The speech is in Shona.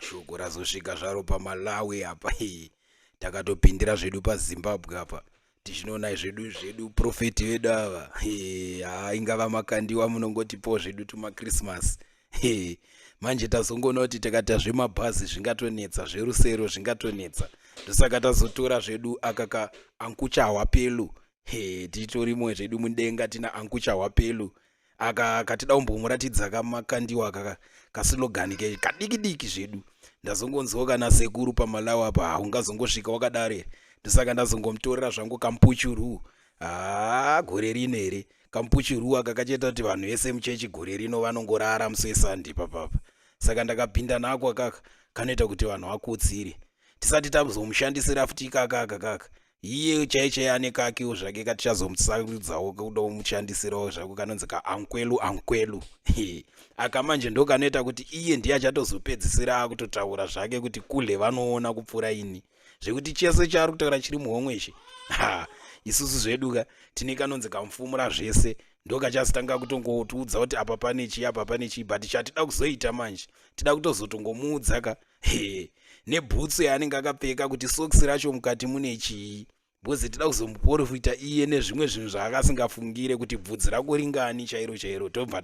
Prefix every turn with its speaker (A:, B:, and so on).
A: Shoko razosvika zvaro paMalawi apa. Takatopindira zvedu paZimbabwe apa, tichinoona zvedu zvedu prophet vedu ava. Haa, ingava Makandiwa, munongotipowo zvedu tumaChristmas. Manje tazongoona kuti tikaita zvemabhazi zvingatonetsa, zverusero zvingatonetsa, ndosaka tazotora zvedu aka ka Ankuchahwa Pelu. Titorimo zvedu mudenga, tina Ankuchahwa Pelu aka katida kumbomuratidza kaMakandiwa aka kaslogan ke kadiki diki zvedu. Ndazongonzwa kana sekuru paMalawi apa, haungazongosvika wakadaro here? Ndosaka ndazongomutorera zvangu kampuchuru. Haa, gore rino here, kampuchuru aka kachaita kuti vanhu vese muchechi gore rino vanongorara musi weSunday papapa. Saka ndakapinda nako akaka, kanoita kuti vanhu vakotsire. Tisati tazomushandisira futi ikaka aka kaka, iye chai chai ane kakewo zvake katichazomusarudzawo kuda kumushandisirawo zvako, kanonzi kaankwelu ankwelu. Aka manje ndo kanoita kuti iye ndiye achatozopedzisira akutotaura zvake kuti kule vanoona kupfuura ini, zvekuti chese chaari kutaura chiri muhomwe ichi. Ha, isusu zvedu ka tine kanonzi kamufumura zvese, ndo kachazotanga kutongotiudza kuti apa pane chii, apa pane chii. But chatida kuzoita manje, tida kutozotongomuudza ka nebhutsu yaanenge akapfeka kuti sokisi racho mukati mune chii, because tida kuzomuprofita iye nezvimwe zvinhu zvaakasingafungire, kuti bvudzi rako ringani chairo chairo, tobva.